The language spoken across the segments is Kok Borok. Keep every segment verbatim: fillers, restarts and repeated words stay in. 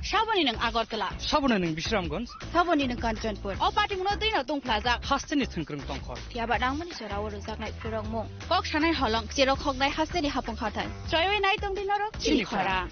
Saboni nwng Agartala. Saboni nwng Bisramganj. Saboni nwng Kanchanpur. O patimungno twino tungphlajak. Hasteni thwngkwrwng tongkhor. Phiyaba nangmani jorao rwjaknai phurokmung. Kok sanai holong, cherok hoknai hasteni hapung hathai. Choiwi nai tongdi norok chini khorang.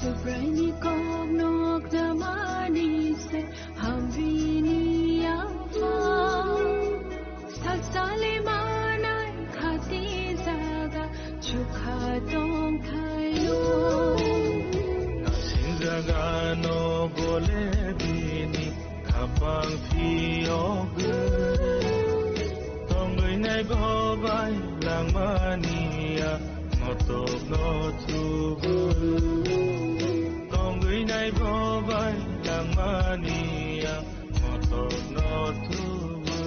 Subraini kokno khnamani se hamrini yaphang. Salsale manai khati jaga chukha tongthaio. Nasing jagano bole bini khapang phiyogwi. Tongwi nai bobai langmaniya motokno thubu. Tongwi nai bobai langmaniya motokno thubu.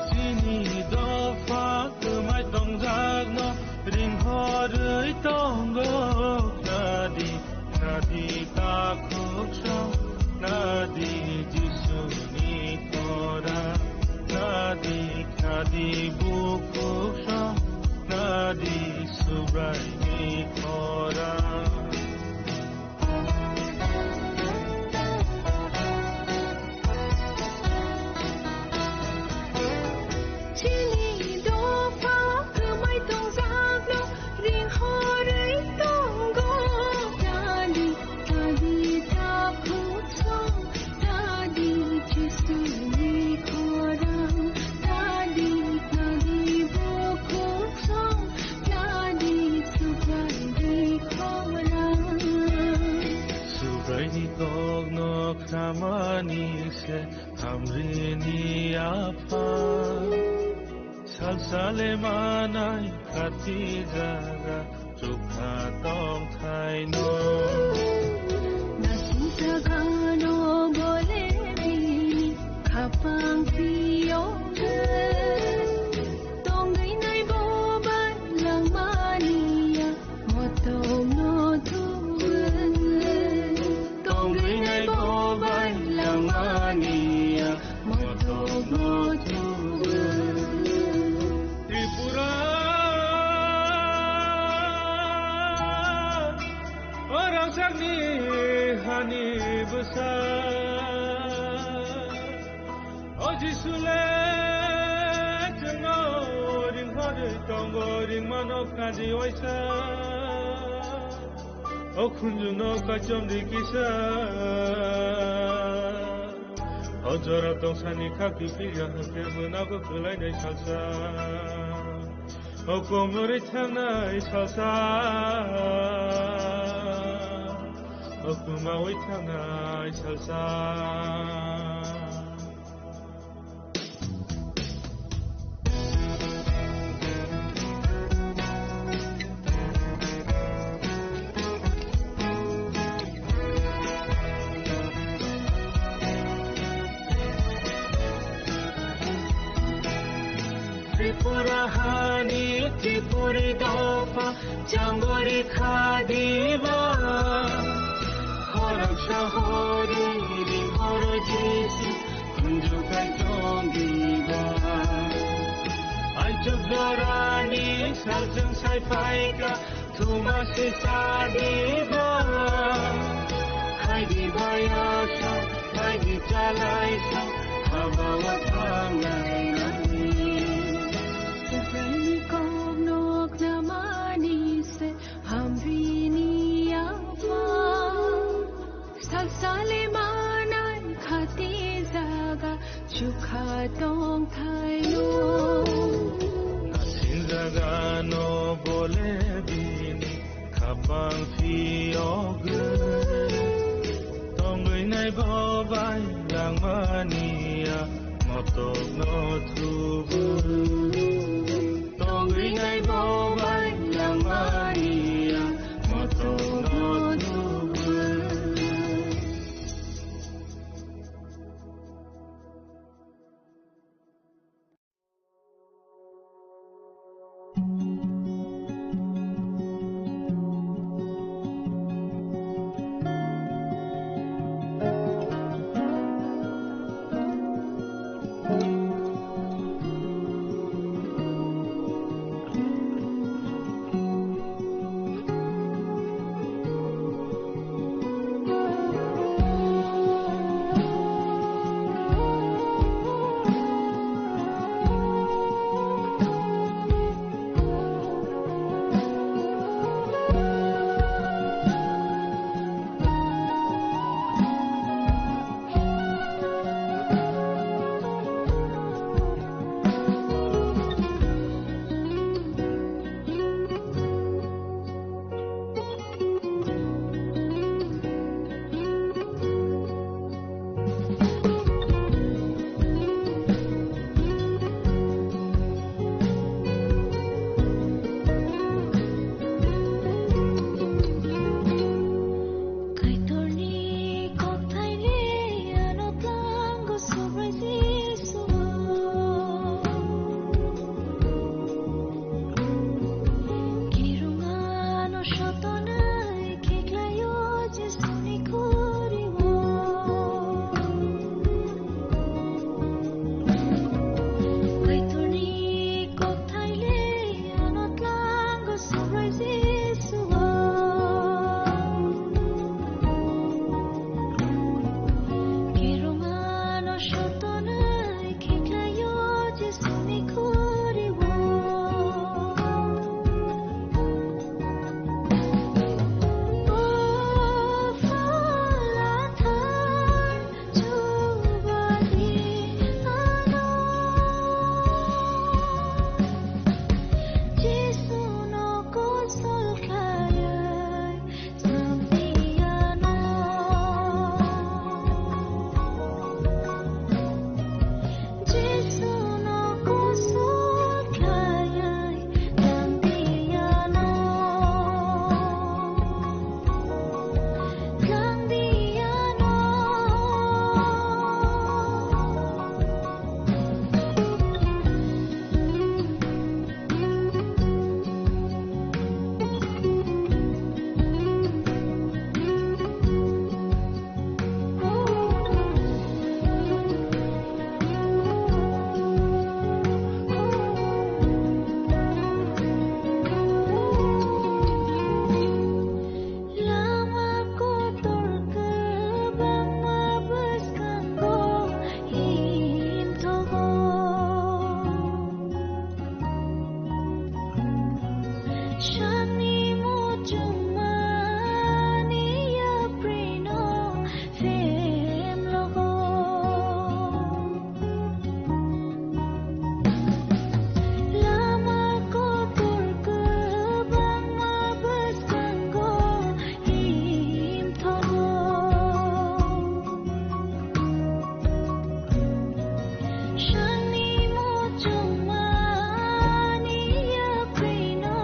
Chini dopha kwmai tongjakno ringhorwi tongo. Nadi, nadi takhuk song, nadi Jisuni khorang, nadi, nadi bukhuk song, nadi Subraini khorang. Chini dopha kwmai tongjakno ringhorwi tongo. Nadi, nadi takhuk song, nadi Jisuni khorang, nadi, nadi bukhuk song, nadi Subraini khorang. Subraini kokno khnamani se hamrini apha. Salsale manai khati jaga chukha tongthaino. Nasing jagano bole bini khapang phiyogwi. Tongwi nai bobai langmaniya motokno thubu. Tongwi nai bobai langmaniya motokno thubu. Tripura, o rangchakni hani bwsa. O Jisu le chwngno ringkhorwi tongo, ringmano khadi waisa. O khunjuno kachomdi kisa. O jora tongsani khakti pija hakhe mwnago kwlainai salsa. O komorwi thangnai salsa. O kwmawi thangnai salsa. Tripura hani Tripuri dopha changori khadiba. Khorang sahori ringhoro Jisu khunju kai tongdiba. Aichuk jorani salsang sai phaika Tuma se sadi ba, khaidi bayasa, khaidi chalaisa, habao thangnai nai. Israelni kok nok namani se hamrini apa. Saksali manai khati jaga chukha tong thaino. Asin jaga no bole bini khapang phiyogwi. Tongwi nai bo bai langmani ya motok no thubwi. Tongwi nai bo bai langmani ya motok no thubwi. Kaitorni kokthai le ano tlango Subrai Jisu. Kirung ano sotonai khiklaio Jisuni khuriwo. Kaitorni kokthai le ano tlango Subrai Jisu. Kirung ano sotonai khiklaio Jisuni khuriwo. O Phalangthar, Lama kotor kwbangma bwskango himthogo. Sakni muchungmani yaprino phemlogo. Lama kotor kwbangma bwskango himthogo. Sakni muchungmani yaprino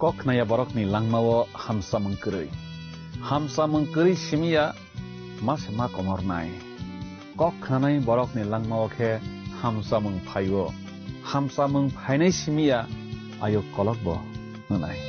Kok khnaya borokni langmao hamsamung kwrwi. Hamsamung kwrwi simiya ma se ma komornai. Kok khnanai borokni langmao khe hamsamung phaio. Hamsamung phainai simiya ayuk kolokbo wngnai.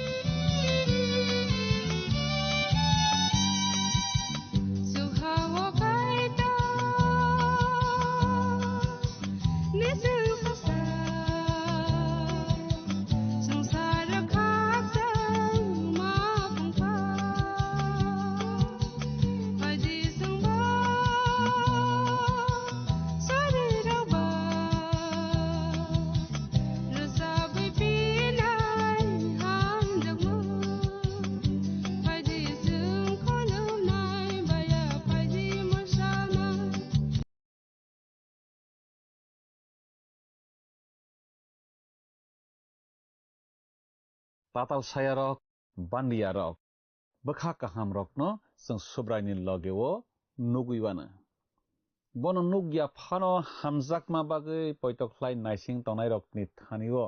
Tatal sayarok, bandiyarok, bwkha kahamrokno chwng Subraini logeo nugwi uanw. Bono nukya phano hamjakma bagwi poito khlai naising tongnairokni thanio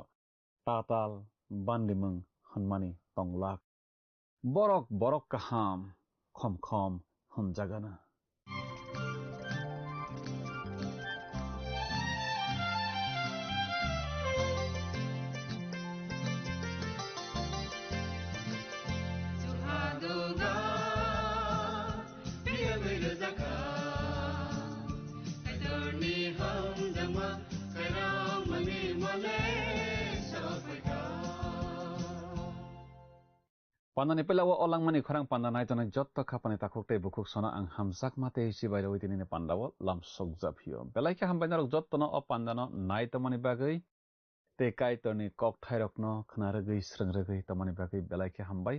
tatal bandimung hwnmani tonglak. Borok borok kaham khom khom hwnjagano. Pandani pelao o langmani khorang panda naitongnai jotto khapani takhuk tei bukhuk sono ang hamjakma tei chibai rwi tinini pandao lam sokjaphio. Belai khe hambai norok jottono o pandano naitomani bagwi tei Kaitorni kokthairokno khna rwgwi, srwng rwgwi tongmani bagwi belai khe hambai.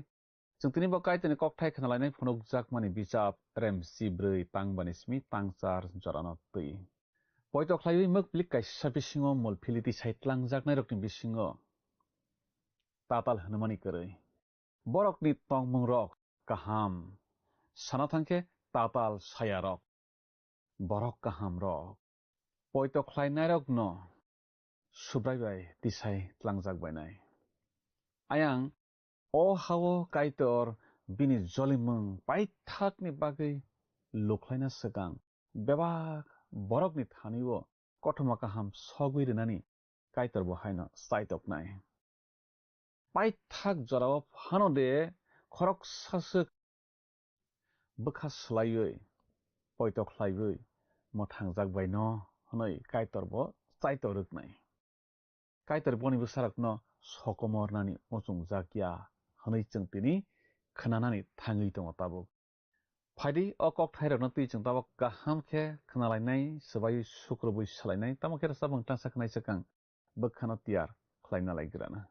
Chwng tini bo Kaitorni kokthai khna lainai phunukjakmani bichap rem chibrwi tang bani simi tang char jorano twi. Poito khlaiwi mokplik kaisa bisingo mol philiti sai tlangjaknairokni bisingo tatal hwnmani kwrwi. Borokni tongmungrok kaham. Sana thangkhe tatal sayarok. Borok kahamrok. Poito khlainairokno Subrai bai tisai tlangjak bainai. Ayang o hao Kaitor bini jolimung paithakni bagwi lukhlaina swkang bebak borokni thani-o kothoma kaham sogwi rwnani Kaitor bo haino chaitoknai. Paithak jorao phano de khoroksa swk bwkha swlaiwi poito khlaiwi mwthangjak bai no hwnwi Kaitor bo chaito rwknai. Kaitor boni bwsarokno sokomornani muchungjak ya hwnwi chwng tini khwnanani thangwi tongo tabuk. Phaidi o kokthairokno twi chwng tabuk kaham khe khwnalainai, swbaiwi sukrubwi salainai, tamo khe rwchapmung tangsa khwnai swkang bwkhano tiyar khlaina lai grana.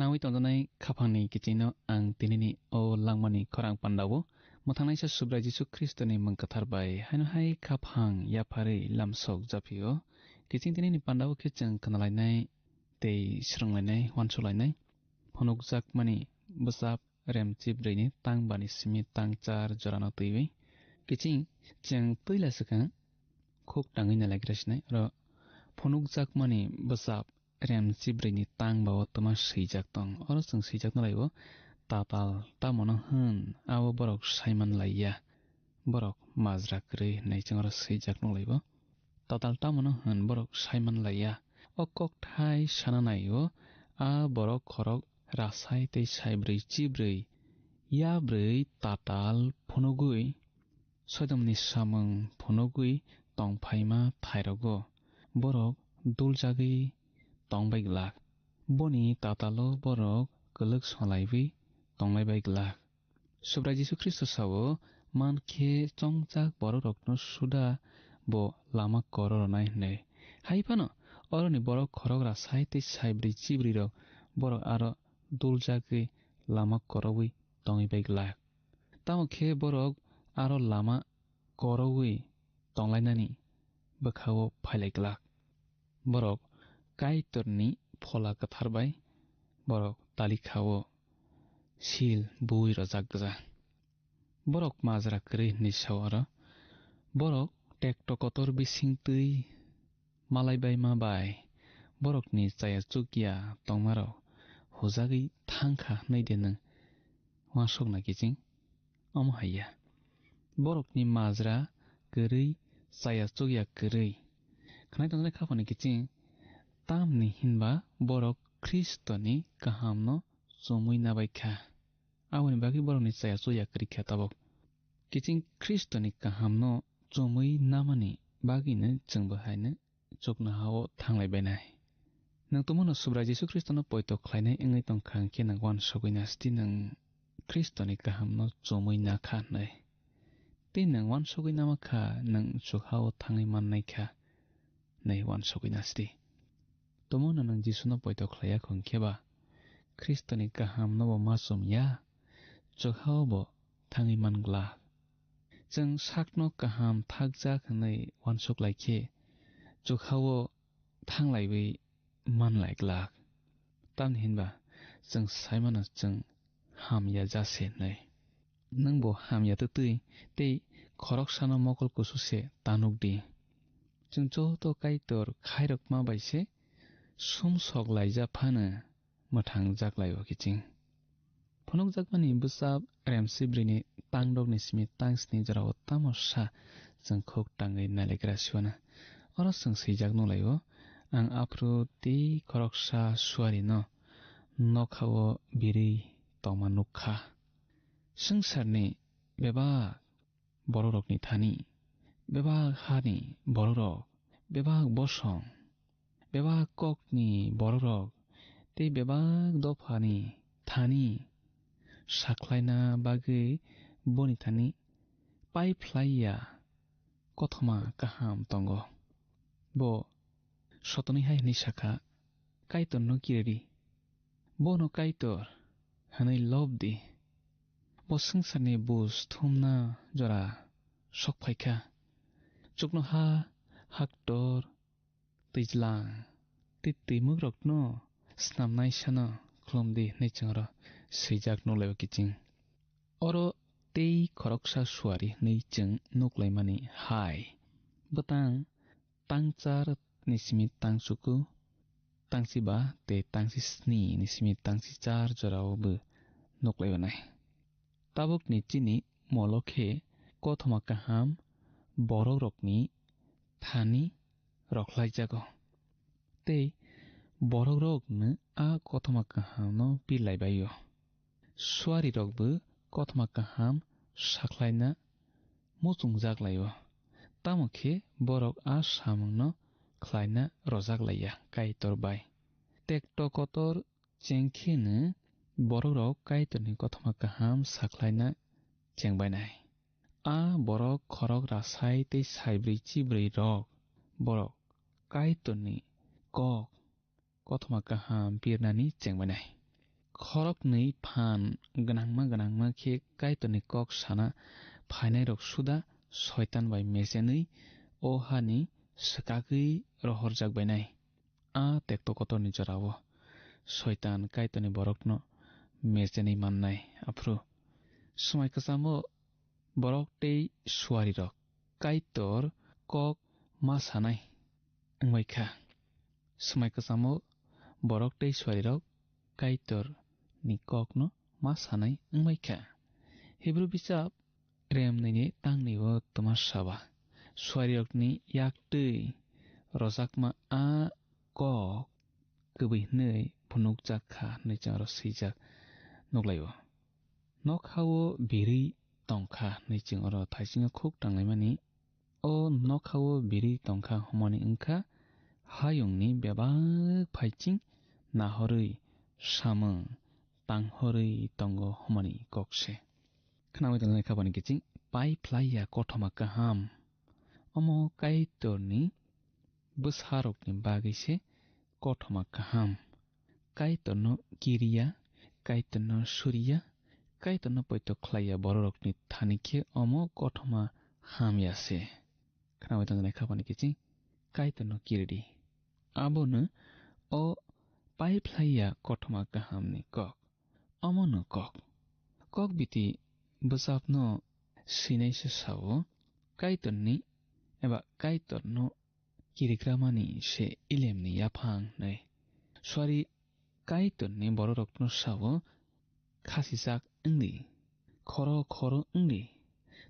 Nangwi tongjaknai khaphangni kichingno ang tinini o langmani khorang pandao mwthangnaisa Subrai Jisu Khristoni mung kwthar bai haino hai khaphang yapharwi lamsok japhio. Kiching tinini pandao khe chwng khnalainai tei swrwnglainai, uansukhlainai. Phunukjakmani bwsap rem chibrwini tang bani simi tang char jorano twiwi. Kiching chwng puila swkang khuk tangwi nailagra sinai. Oro phunukjakmani bwsap rem chibrwini tang bao twma swijak tong. Oro chwng swijak nalaio, tatal tamono hwn abo borok saiman laiya. Borok majra kwrwi hwnwi chwng oro swijak nukhlaio. Tatal tamono hwn borok saiman laiya. O kokthai sana naio, a borok khorok rasai tei saibrwi chibrwi, yabrwi tatal phunugwi, soidomni samung phunugwi tongphaima thairogo borok duljagwi tongbai glak. Boni tatalo borok kwlwk swlaiwi tonglaibai glak. Subrai Jisu Khristo sao, man khe chongjak borokrokno suda bo lama koro rwnai hwnwi. Hai phano oroni borok khorok rasai tei saibrwi chibrwirok borok aro duljagwi lama korowi tongwi bai glak. Tamo khe borok aro lama korowi tonglainani bwkhao phailai glak. Borok Kaitorni Phola Kwthar bai borok talikha-o sil bui rwjak gwja. Borok majra kwrwi hwnwi sa-o aro. Borok tekto kotor bising twi malaibaima bai borokni chaya chukya tongmarok hujagwi thang kha hwnwi de nwng uansukna kiching? Omo hai ya. Borokni majra kwrwi, chaya chukya kwrwi. Khwnai tongjaknai khaphangni kiching, tamni hinba borok Khristoni kahamno chumui nabai kha. Aboni bagwi borokni chaya chukya kwrwi kha tabuk. Kiching Khristoni kahamno chumui namani bagwino chwngbo haino chuknoha-o thanglai bainai. Nwng tumungno Subrai Jisu Khristono poito khlainai wngwi tong kha, hwnkhe nwng uansugwi na sdi nwng Khristoni kahamno chumui na kha hwnwi. Tei nwng uansugwi nama kha, nwng chukha-o thangwi mannai kha hwnwi uansugwi na sdi. Tumungno nwng Jisuno poito khlai ya kho, hwnkhe ba Khristoni kahamno bo ma chum ya, chukha-o bo thangwi man glak. Chwng sakno kaham thakjak hwnwi uansuk lai khe, chukha-o thanglaiwi man lai glak. Tamni hinba chwng sai mano chwng hamya ja se hwnwi. Nwng bo hamya twtwi tei khoroksano mokol kusu se ta nuk di. Chwng joto Kaitor khairokma bai se sumsok laijak phano mwthang jak lai-o kiching. Phunukjakmani bwsap remsibrwini tangdokni simi tangsni jorao tamo sa chwng khuk tangwi nailagra siwana. Oro chwng swijak nukhlai-o, ang aphuru tei khoroksa suarino nokha-o birwi tongma nukha. Swngcharni bebak borokrokni thani, bebak hani borokrok, bebak bosong, bebak kokni borokrok tei bebak dophani thani sakhlaina bagwi boni thani paiphlai ya kothoma kaham tongo. Bo sotonwi hai hwnwi sakha, "Kaitorno kiridi, bono Kaitor hwnwi lob di. Bo swngcharni buj thumna jora sok phaikha. Chuknoha, haktor, twijlang tei twimukrokno snamnaisano khlum di," hwnwi chwng oro swijak nukhlai-o kiching. Oro tei khoroksa suari hwnwi chwng nuklaimani hai bwtang tangchar ni simi tangchuku, tangchiba tei tangchisni ni simi tangchichar jorao bo nuklai-o nai. Tabukni chini molo khe kothoma kaham borokrokni thani rokhlaijago. Tei borokrokno a kothoma kahamno pirlaibai-o. Suarirokbo kothoma kaham sakhlaina muchungjak lai-o. Tamo khe borok a samungno khlaina rojak lai ya Kaitor bai. Tekto kotor cheng kheno borokrok Kaitorni kothoma kaham sakhlaina chengbainai. A borok khorok rasai tei saibrwi chibrwi rok borok Kaitorni kok kothoma kaham pirnani chengbainai. Khoroknwi phan gwnangma gwnangma khe Kaitorni kok sana phainairok suda Soitan bai mechenwi o hani swkagwi rohorjak bainai. A tekto kotorni jorao Soitan Kaitorni borokno mechenwi mannai. Aphuru swmai kwchamo borok tei suarirok Kaitor kok ma sanai wngbai kha. Swmai kwchamo borok tei suarirok Kaitorni kokno ma sanai wngbai kha. Hibru bichap remnwini tangnwi o twma saba. Suarirokni yaktwi rojakma a kok kwbwi hwnwi phunukjak kha hwnwi chwng oro swijak nuklaio. Nokha-o birwi tong kha hwnwi chwng oro thaisingo khuk tanglaimani. O nokha-o birwi tong kha hwnmani wng kha hayungni bebak phaiching nahorwi samung tanghorwi tongo hwnmani kok se. Khnaui tongnai kha boni kiching pai phlai ya kothoma kaham. Omo Kaitorni bwsarokni bagwi se kothoma kaham. Kaitorno kiriya, Kaitorno suriya, Kaitorno poito khlaiya bororokni thani khe omo kothoma hamya se. Khnaui tongnai kha boni kiching Kaitorno kiridi. Abono o pai phlaiya kothoma kahamni kok. Omono kok. Kok biti bwsapno swinaisa sao, Kaitorni eba Kaitorno kirikramani se ilemni yaphang hwnwi. Suari Kaitorni bororokno sao, khasijak wngdi, khoro khoro wngdi.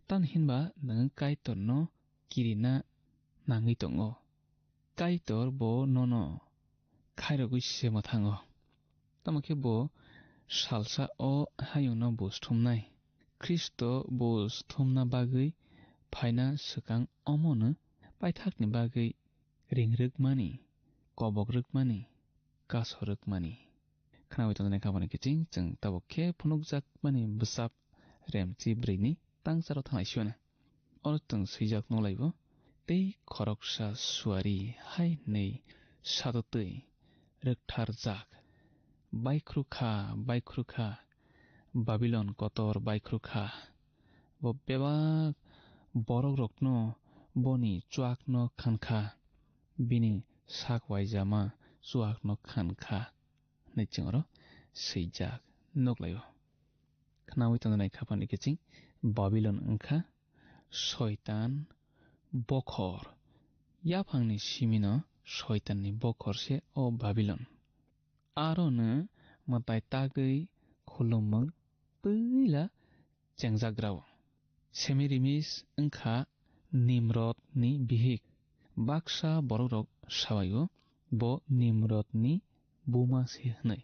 Tamo hinba nwng Kaitorno kirina nangwi tongo. Kaitor bo nono khairogwi se mwthango. Tamo khe bo salsa o hayungno buj thumnai. Khristo buj thumna bagwi phaina swkang omono paithakni bagwi ring rwkmani, kobok rwkmani, kaso rwkmani. Khnaui tongnai kha boni kiching chwng tabuk khe phunukjakmani bwsap remchi brwini tangcharo thanglai siwana. Oro chwng swijak nolaibo, tei khoroksa suari hai hwnwi satotwi rwktharjak, "Baikhru kha, baikhru kha, Babilon kotor baikhru kha. Bo bebak borokrokno boni chuakno khan kha, bini sak waijama chuakno khan kha," hwnwi chwng oro swijak nuklaio. Khnaui tongnai kha boni kiching Babilon wngkha Soitan bokhor. Yaphangni simino Soitanni bokhor se o Babilon. Arono mwtai tagwi khulumung twila chengjagrao. Semirimis wngkha Nimrodni bihik. Baksa borokrok sabaio, bo Nimrodni buma se hwnwi.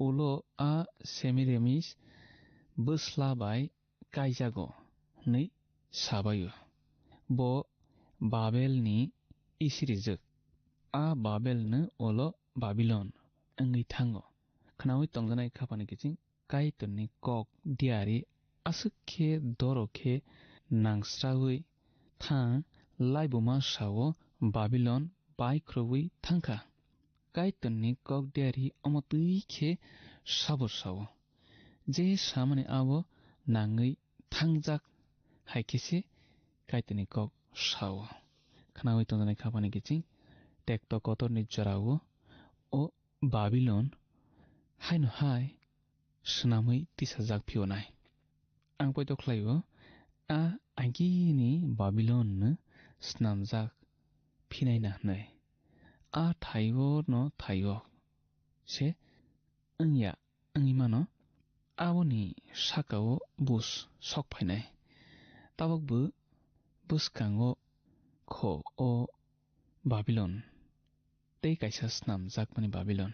Ulo a Semirimis bwsla bai kaijago hwnwi sabaio. Bo Babelni isirijwk. A Babelno ulo Babilon wngwi thango. Khnaui tongjanai kha boni kiching Kaitorni kok diari aswk khe doro khe nangsraui thang laibuma sao Babilon baikhroui thangkha. Kaitorni kok diari omo twi khe sabo sao. Je samani abo nangwi thangjak hai khe se Kaitorni kok sao. Khnaui tongjanai kha boni kiching tekto kotorni jorao o Babilon haino hai swnamwi tisajak phiyonai. Ang poito khlaio, a agini Babilonno snamjak phinai na hwnwi. A thaio no thaio se wngya wngwi mano, aboni sakao buj sok phainai. Tabukbo bwskango kho o Babilon tei kaisa snamjakmani Babilon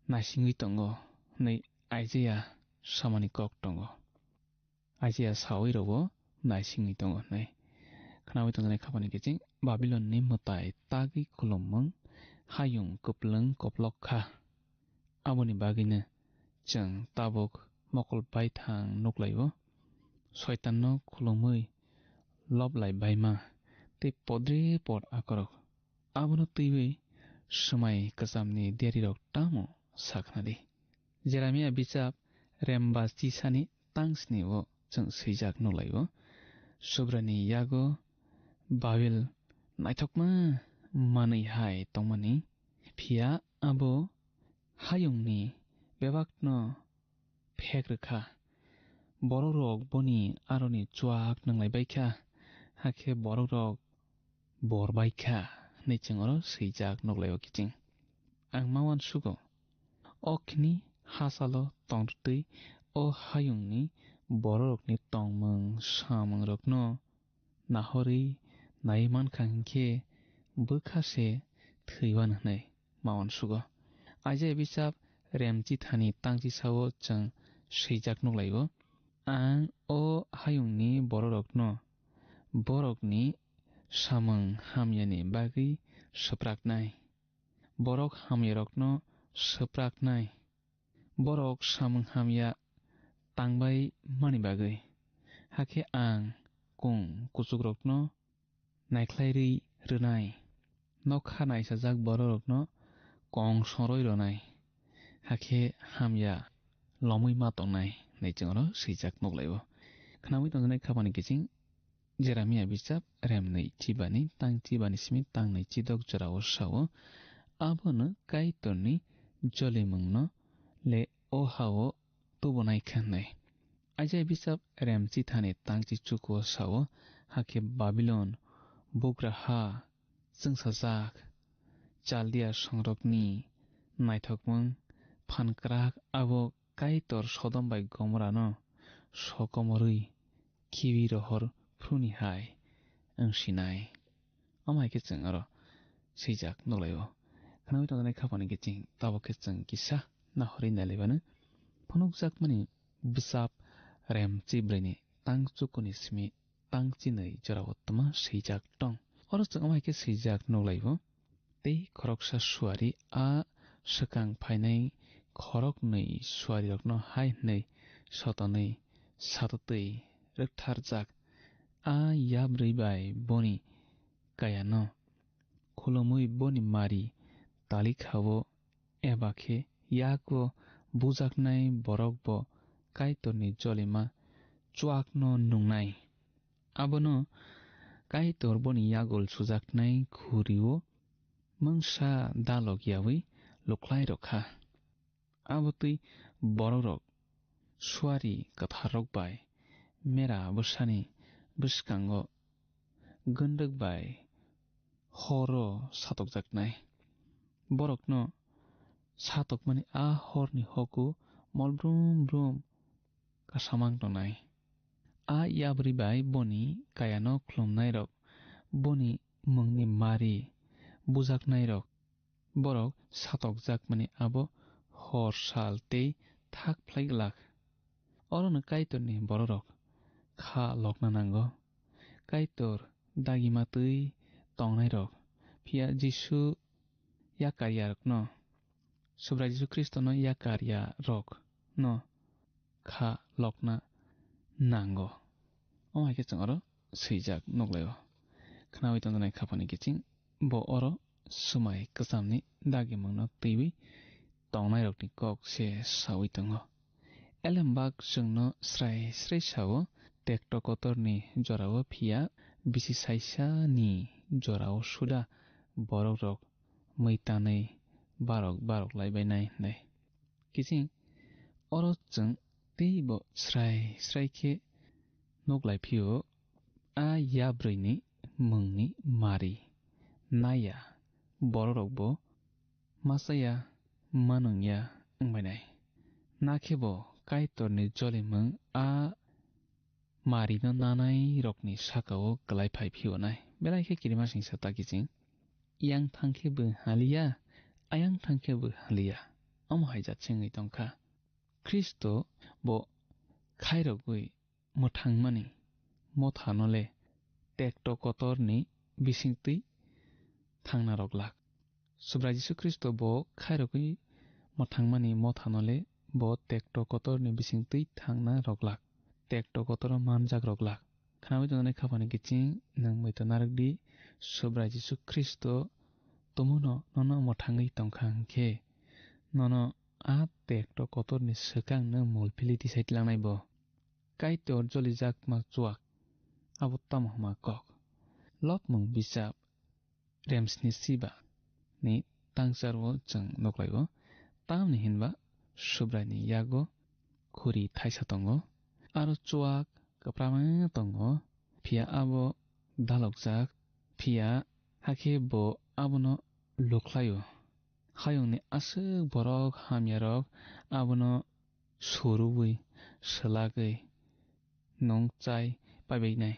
naisingwi tongo hwnwi Isaiah samani kok tongo. Isaiah sawi rogo naisingwi tongo hwnwi. Khnaui tongjaknai kha boni kiching Babilonni mwtai tagwi khulumung hayung kwplwng koplok kha. Aboni bagwino chwng tabuk mokol baithang nuklaio. Soitanno khulumwi lob lai baima tei podre pod akorok. Abono twiwi swmai kwchamni diarirok tamo sakhnadi. Jeremia bichap rem ba chisani tang sni o chwng swijak nuklaio. Subraini yago Babil naithokma manwi hai tongmani, phiya abo hayungni bebakno phek rwkha. Borokrok boni aroni chuak nwnglai baikha, hakhe borokrok bor baikha, hwnwi chwng oro swijak nuklaio kiching. Ang ma uansugo, o khini hachalo tongtwi o hayungni bororokni tongmung samungrokno nahorwi naiwi mankha hinkhe bwkha se thwiwan hwnwi ma uansugo. Isaiah bichap rem chithani tang chisao chwng swijak nuklaio, "Ang o hayungni bororokno borokni samung hamyani bagwi swpraknai, borok hamyarokno swpraknai." Borok samung hamya tangbai mani bagwi, hakhe ang kung kuchukrokno naikhlairwi rwnai, nokha naisajak bororokno kong soroi rwnai, hakhe hamya lomwi ma tongnai, hwnwi chwng oro swijak nuklaio. Khnawi tongjaknai khapani kiching Jeremia bichap remnwi chibani tang chibani simi tangnwi chidok jorao sao, abono Kaitorni jolimungno le o hao tubunai kha hwnwi. Isaiah bichap rem chithani tang chichuko sao, hakhe Babilon bugraha chwngsajak Chaldia songrokni naithokmung phankrak abo Kaitor Sodom bai Gomorano sokomorwi khibi rohor phruni hai wng sinai. Omo hai khe chwng oro swijak nuklaio. Khnawi tongjaknai khapani kiching tabuk khe chwng kisa nahorwi nailaibanu. Phunukjakmani bwsap rem chibrwini tang chukuni simi tang chinwi jorao twma swijak tong. Oro chwng omo hai khe swijak nuklaio. Tei khoroksa suari a swkang phainai khoroknwi suarirokno hai hwnwi sotonwi satotwi rwktharjak, a yabrwi bai boni kayano khulumwi boni mari talikhao, eba khe yago bujaknai borok bo Kaitorni jolima chuakno nungnai. Abono Kaitor boni yagul sujaknai khurio mungsa dalok yaui lukhlai rokha. Abotwi borokrok suari kwtharrok bai mera bwsani bwskango gwnrwk bai horo satokjaknai. Borokno satokmani a horni hoku mol brum brum kasamang tongnai. A yabrwi bai boni kayano khulumnairok, boni mungni mari bujaknairok, borok satokjakmani abo hor sal tei thak phlai glak. Orono Kaitorni bororok kha lokna nango. Kaitor dagima twi tongnairok, phiya Jisu yakarya rokno, Subrai Jisu Khristono yakarya rokno kha lokna nango. Omo hai khe chwng oro swijak nuklaio. Khnaui tongjaknai khapani kiching bo oro swmai kwchamni dagimungno twiwi tongnairokni kok se saui tongo. Elembak chwngno srai srai sao, tekto kotorni jorao phiya bisi saisani jorao suda borokrok mui tanwi barok barok lai bainai hwnwi. Kiching oro chwng teibo srai srai khe nuk lai phio, a yabrwini mungni mari naya borokrokbo machaya manwngya wngbainai. Nakhe bo Kaitorni jolimung a marino nanairokni sakao kwlai phai phionai. Belai khe kirimasingsa ta kiching. Yang thang khe bo haliya, ayang thang khe bo haliya. Omo hai jat se wngwi tongkha. Khristo bo khairogwi mwthangmani mothano le tekto kotorni bisingtwi thangna rwglak. Subrai Jisu Khristo bo khairogwi mwthangmani mothano le bo tekto kotorni bisingtwi thangna rwglak. Tekto kotoro manjak rwglak. Khnaui tongnai khapani kiching nwng muitu narwkdi, Subrai Jisu Khristo tumuno nono mwthangwi tongkha hwnkhe nono a tekto kotorni swkangno mul philwi tisai tlangnai bo. Kaitor jolijakma chuak, abo tamo hwnma kok? Lobmung bijap remsni siba ni tangcharo chwng nuklaio. Tamni hinba Subraini yago khuri thaisa tongo, aro chuak kwprama tongo, phiya abo dalokjak, phiya hakhe bo abono lukhlaio. Hayungni aswk borok hamyarok abono surubwi, swlagwi, nwng chai paibainai,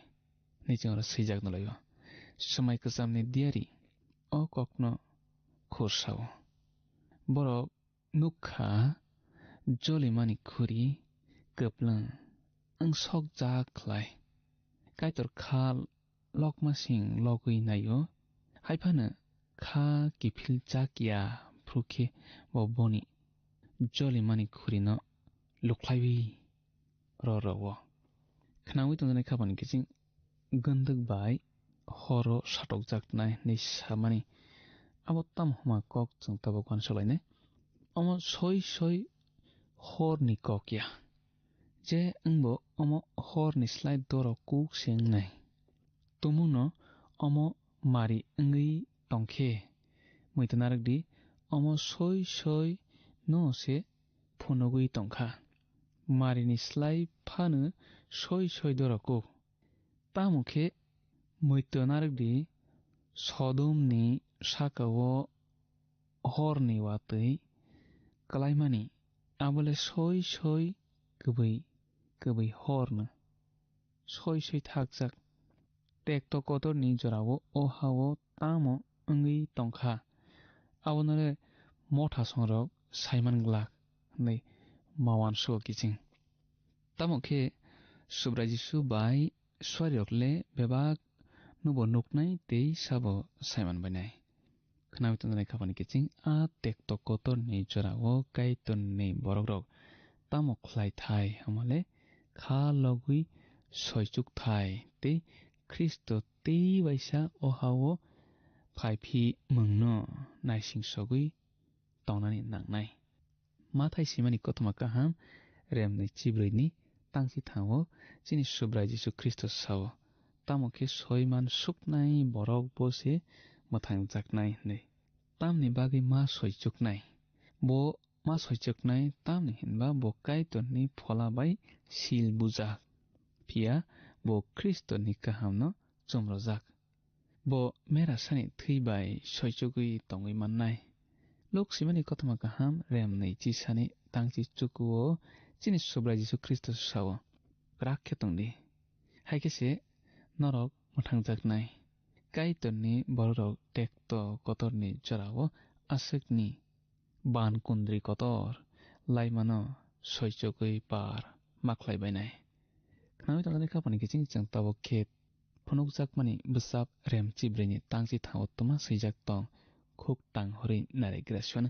hinwi chwng oro swijak nulaio. Swmai kwchamni diyari o kokno khur sao. Borok nukha jolimani khuri kwplwng wng sokjak khlai. Kaitor kha lokmasing logwi naio, haiphano kha kiphil chak ya phru khe bo boni jolimani khurino lukhlaiwi roro-o. Khnaui tongjaknai khapani kiching gwndwk bai horo satokjaknai hinwi samani abo tamo hwnma kok chwng tabuk uansuk lainai. Omo soi soi horni kok ya, je wngbo omo horni slai doro kuk se wngnai. Tumungno omo mari wngwi tongkhe, muitu narwkdi, omo soi soi no se phunugwi tongkha. Marini slai phano soi soi doro kuk. Tamo khe muitu narwkdi, Sodomni saka-o horni watwi kwlaimani, abole soi soi kwbwi kwbwi horno soi soi thakjak. Tekto kotorni jorao o ha-o tamo wngwi tongkha, abonole motha songrok saiman glak, hwnwi ma uansugo kiching. Tamo khe Subrai Jisu bai suarirok le bebak nobo nuknai tei sabo saiman bainai. Khnaui tongjaknai khapani kiching a tekto kotorni jorao Kaitorni borokrok tamo khlai thai hwnmale kha logwi soichuk thai tei Khristo tei waisa o ha-o phai phi mungno naising sogwi tongnani nangnai. Mathai simani kothoma kaham remni chibrwini tangsi thango chini Subrai Jisu Khristo sao, tamo khe soiman suknai borok bo se mwthangjaknai hwnwi. Tamni bagwi ma soichuknai? Bo ma soichuknai tamni hinba bo Kaitorni phola bai sil bujak, phiya bo Khristoni kahamno chumrojak. Bo merasani thwi bai soichugwi tongwi mannai. Luk simani kothoma kaham remni chisani tangchi chukuo chini Subrai Jisu Khristo sao, kwrak khe tongdi. Hai khe se norok mwthangjaknai. Kaitorni bororok tekto kotorni jorao aswkni ban kundri kotor laimano soichogwi par ma khlai bainai. Khnaui tongjaknai khapani kiching chwng tabuk khe phunukjakmani bwsap rem chibrwini tangchi thango twma swijak tong, khuk tang hori nari graswano.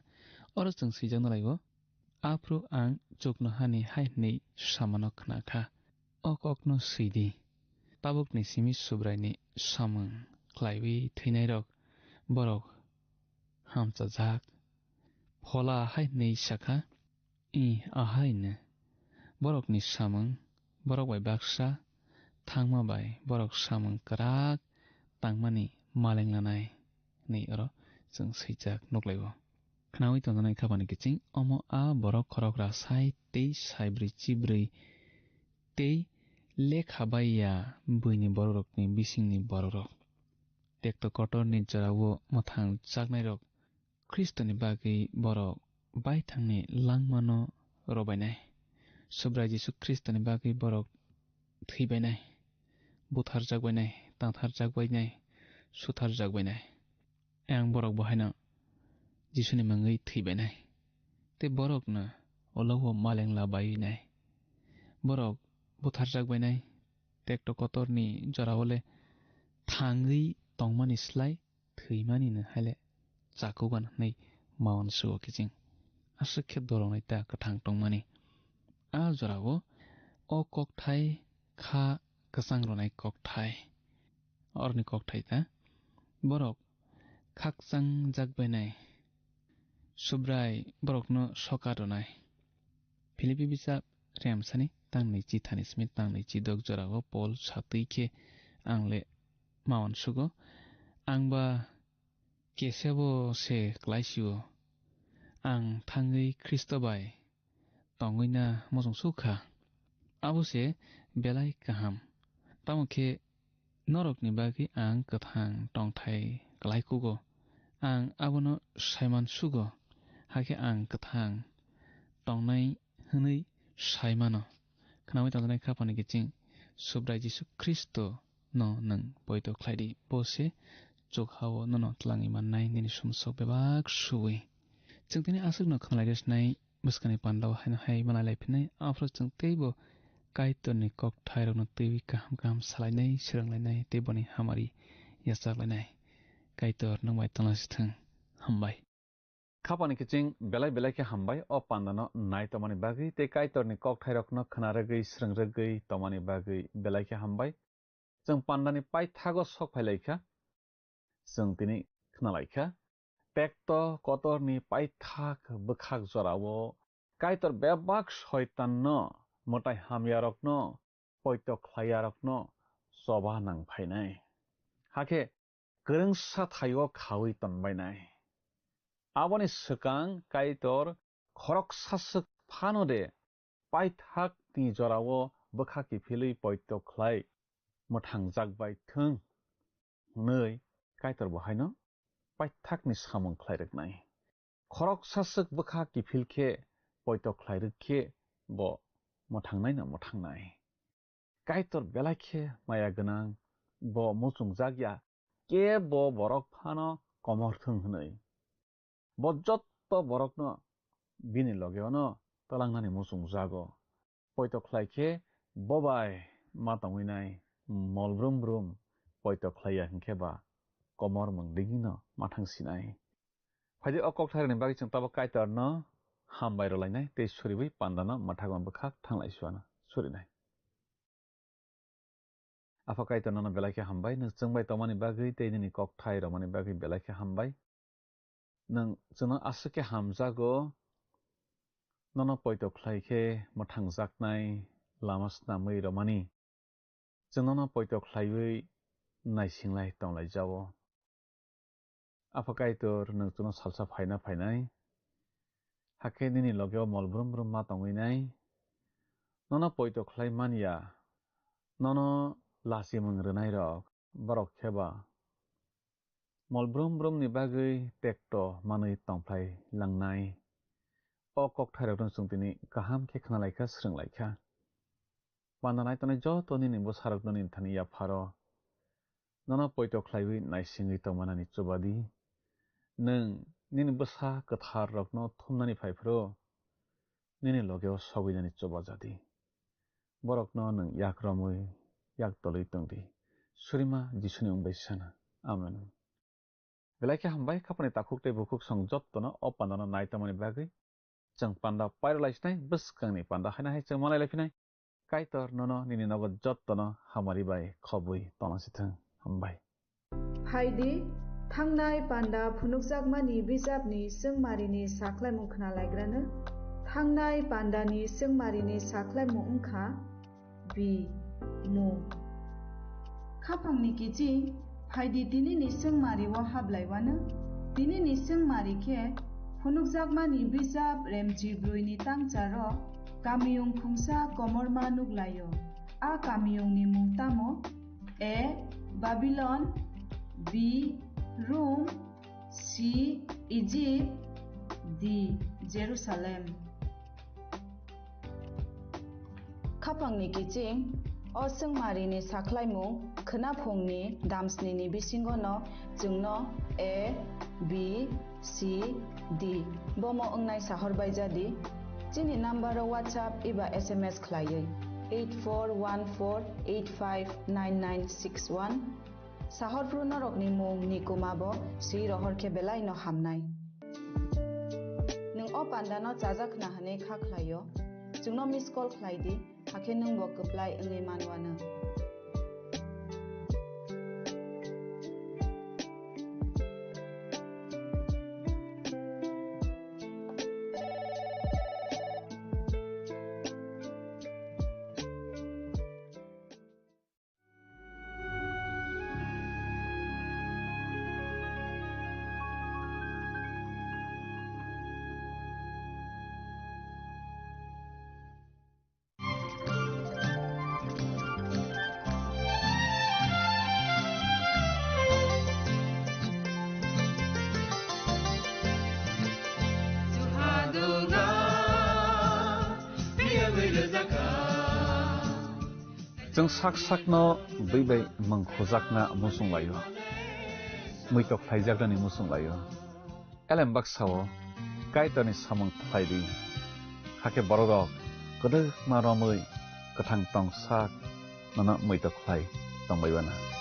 Oro chwng swijak nalaio, aphru ang chuknohani hai hwnwi samano khna kha. O kokno swi di, tabukni simi Subraini samung khlaiwi thwinairok borok hamchajak. Phola hai hwnwi sa kha, "Ih, ahaino borokni samung, borok bai baksa thangma bai borok samung kwrak tangmani maleng lanai," hwnwi oro chwng swijak nuklaio. Khnaui tongjaknai khapani kiching omo a borok khorokra sai tei saibrwi chibrwi tei lekha bai ya buini borokrokni bisingni borokrok. Tekto kotorni jorao mwthang chaknairok Khristoni bagwi borok baithangni langmano robainai. Subrai Jisu Khristoni bagwi borok thwibainai, butharjakbainai, tangtharjakbainai, sutharjakbainai. Ang borok bo haino Jisuni mungwi thwibainai. Tei borokno ulo-o maleng labaiwi nai. Borok butharjakbainai, tekto kotorni jorao le thangwi tongmani slai thwimanino hai le chakugan hwnwi ma uansugo kiching. Aswk khe doroknwi ta kwthang tongmani. A jorao o kokthai kha kwchang rwnai kokthai. Oroni kokthai ta borok khakchang jakbainai, Subrai borokno sokat rwnai. Philippi bijap remsani tangnwi chithani simi tangnwi chidok jorao Pol satwi khe ang le mawan sugo. Ang ba kesebo se klaisio. Ang thangwi Khristo bai tongwi na muchung sukha. Abo se belai kaham. Tamo khe norokni bagwi ang kwthang tongthai klai kugo. Ang abono saiman sugo, hakhe ang kwthang tongnai hwnwi sai mano. Khnaui tongjaknai khapani kiching Subrai Jisu Khristo no nwng poito khlai di, bo se chuk hao nono twlangwi mannai nini sumsok bebak subui. Chwng tini aswkno khna lai rwsnai bwskangni pandao haino hai malai lai phinnai, aphuru chwng teibo Kaitorni kokthairokno twiwi kaham kaham salainai, swrwnglainai tei boni hamari yachaklainai. Kaitor nwng bai tongna sithwng. Hambai. Khapani kiching belai belai khe hambai o pandano nai tongmani bagwi tei Kaitorni kokthairokno khna rwgwi swrwng rwgwi tongmani bagwi belai khe hambai. Chwng pandani paithago sok phai lai kha. Chwng tini khna lai kha. Tekto kotorni paithak bwkhak jorao Kaitor bebak soitanno mwtai hamyarokno poito khlaiyarokno choba nang phainai. Hakhe kwrwngsa thaio khaui tonbainai. Aboni swkang Kaitor khoroksa swk phano de paithakni jorao bwkha kiphilwi poito khlai mwthangjak bai thung hwnwi Kaitor bo haino paithakni samung khlai rwknai. Khoroksa swk bwkha kiphil khe poito khlai rwk khe bo mwthangnai no mwthangnai. Kaitor belai khe maya gwnang, bo muchungjak ya, kebo borok phano komor thung hwnwi. Bo jotto borokno bini logeo no twlangnani muchungjago. Poito khlai khe bo bai ma tongwi nai, mol brum brum poito khlai ya hwnkhe ba komor mwng digino ma thang sinai. Phaidi o kokthairokni bagwi chwng tabuk Kaitorno hambai rwlainai tei suriwi pandano mwthakma bwkhak thanglai suana surinai. Apha Kaitor nono belai khe hambai, nwng chwng bai tongmani bagwi tei nini kokthairokmani bagwi belai khe hambai. Nwng chwngno aswk khe hamjago, nono poito khlai khe mwthangjaknai lama snamwi rwmani. Chwng nono poito khlaiwi naisinglai tonglaijao. Apha Kaitor, nwng chwngno salsa phaina phainai, hakhe nini logeo mol brum brum ma tongwi nai. Nono poito khlai man ya, nono lachimung rwnairok, borok khe ba mol brum brumni bagwi tekto manwi tongphlai langnai. O kokthairokno chwng tini kaham khe khna lai kha, swrwng lai kha. Panda nai tongnai joto nini bwsarokno nini thani yapharo. Nono poito khlaiwi naisingwi tongmanani chuba di. Nwng nini bwsa kwtharrokno thumnani phai phuru nini logeo sogwinani chuba ja di. Borokno nwng yak romwi, yak tolwi tong di. Surima Jisuni mung bai sana. Amen. Belai khe hambai, khapani takhuk tei bukhuk song jottono o pandano nai tongmani bagwi. Chwng panda pairwlai sinai, bwskangni panda haino hai chwng manlai lai phinai. Kaitor nono nini nogo jottono hamari bai khobwi tongna sithwng. Hambai. Phaidi, thangnai panda phunukjakmani bijapni chwngmarini sakhlaimung khna laigrano. Thangnai pandani chwngmarini sakhlaimung wngkha, bi, mu. Khapangni kiching, phaidi tinini chwngmari o hablaiwano. Tinini chwngmari khe phunukjakmani bijap Remchi Broini tangcharo kamiyung khungsa komorma nukhlaio. A kamiyungni mung tamo? A, Babylon, B, Rome, C, Egypt, D, Jerusalem. Khapangni kiching, o chwngmarini sakhlaimung khwnaphungni damsnini bisingono chwngno A, B, C, D bomo wngnai sahor baijadi. Chini number-o WhatsApp eba S M S khlaiwi eight four one four eight five nine nine six one. Sahorphru norokni mung ni kuma bo swi rohor khe belai no hamnai. Nwng o panda no chajak khna hwnwi kha khlaio, chwngno miss call khlai di, hakhe nwng bo kwplai wngwi manwano. Chwng sak sakno bwi bai mung khujakna muchung laio, muitok khlaijaknani muchung laio. Elem baksao Kaitorni samung khlai di, hakhe bororok kwdwkma romwi kwthang tong sak nono muitok khlai tongbai bana.